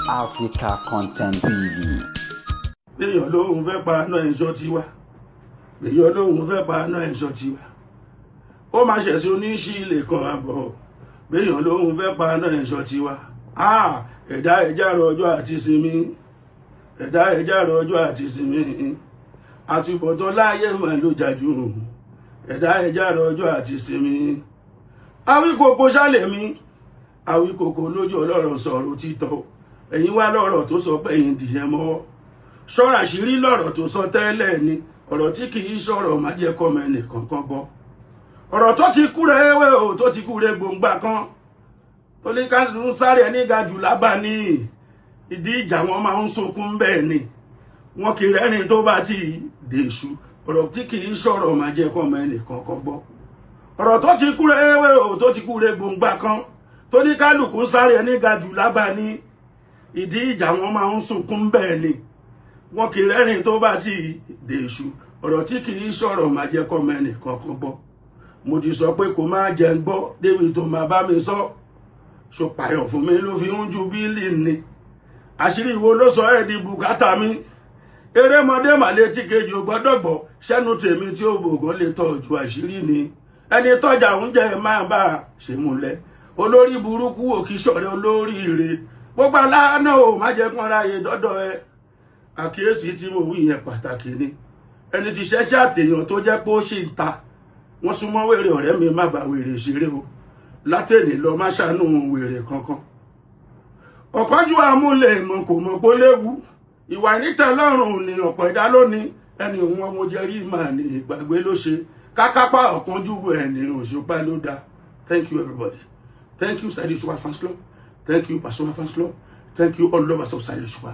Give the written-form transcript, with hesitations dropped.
Africa Content TV. Èèyàn lóhun fẹ́ pa aná ẹ̀ṣọ́ tiwa, èèyàn lóhun fẹ́ pa aná ẹ̀ṣọ́ tiwa, ó máa ṣẹ̀sìn oníṣí ilé kan àbọ̀. Béèyàn lóhun fẹ́ pa aná ẹ̀ṣọ́ tiwa, ẹ̀dá ẹ̀já rọjò àti sinmi, ẹ̀dá ẹ̀já rọjò àti sinmi, àtúbọ̀tán láàyè mà ló jà jù. Ẹ̀dá ẹ̀já rọjò àti sinmi. Awíkòkò ṣálẹ̀ mi, Awíkòkò lójú ọlọ́rọ̀ sọ̀rọ̀ títọ́. Ẹ̀yin wá lọ́rọ̀ tó sọ pé ẹ̀yin dìyẹn mọ́wọ́ ṣọ́ra. Àṣírí lọ́rọ̀ tó sọ tẹ́lẹ̀ ni ọ̀rọ̀ tí kì í sọ̀rọ̀ má jẹ́ kọ́mọ ẹnìkan kan gbọ́. Ọ̀rọ̀ tó ti kú rẹ̀ ewé o, tó ti kú rẹ̀ gbòǹgbà kan tó ní ká ń sáré ẹni ga jù lábà ní ìdí ìjà, wọn máa ń sunkún bẹ́ẹ̀ ni wọn kì í rẹ́rìn tó bá ti dèṣù. Ọ̀rọ̀ tí kì í sọ̀rọ̀ má jẹ́ kọ́mọ ẹnìkan kan gbọ́. Ọ̀rọ̀ tó ti kú rẹ̀ ewé o, tó ti kú rẹ̀ gbòǹgbà kan tó ní kálukú sáré ẹni ga jù lábà ní ìdí ìjà, wọn máa ń sunkún bẹ́ẹ̀ ni wọn kì í rẹ́rìn tó bá ti dèṣù. Ọ̀rọ̀ tí kì í sọ̀rọ̀ má jẹ́ kọ́mọ ẹnìkan kan gbọ́. Mo ti sọ pé kò má jẹ́ ń gbọ́ débi tó máa bá mi sọ ṣòpàyọ̀ fún mi ló fi ń ju bílì ni. Àṣírí wo ló sọ ẹ́ di bùkátà mi? Erémọdé màlẹ́ tí kejì ò gbọ́dọ̀ gbọ́ sẹ́nu tèmi tí ó bògán lè tọ́jú àṣírí ni. Ẹni tọ́jà oúnjẹ máa bá a ṣe múlẹ̀. Olórí burúkú òkì sọ̀rẹ́ olóríire gbogbo aláàánú ò má jẹ́ kán ráyè dọ́dọ̀ ẹ. Àkíyèsí tí mo wí yẹn pàtàkì ni. Ẹni tí ṣẹ́ṣẹ́ àtèèyàn tó jẹ́ pé ó ṣì ń ta wọ́n súnmọ́ wèrè. Ọ̀rẹ́ mi, má bá wèrè ṣeré o. Látẹ̀lé lọ, má ṣàánú wèrè kankan. Ọ̀kánjú amúlẹ̀ ìmọ̀ kò mọ̀ pé ó léwu. Ìwà ìnítẹ̀lọ́rùn ni ọ̀pọ̀ ẹ̀dá lónìí. Ẹni òun ọmọ jẹrí mà ní ìgbàgbé ló ṣe kákápá ọ̀kánjú ẹni òṣùpá ló dá. Thank you, everybody. Thank you, Saheed Òṣùpá fans club. Thank you, Pasuma fans club. Thank you, all lovers of Saheed Òṣùpá.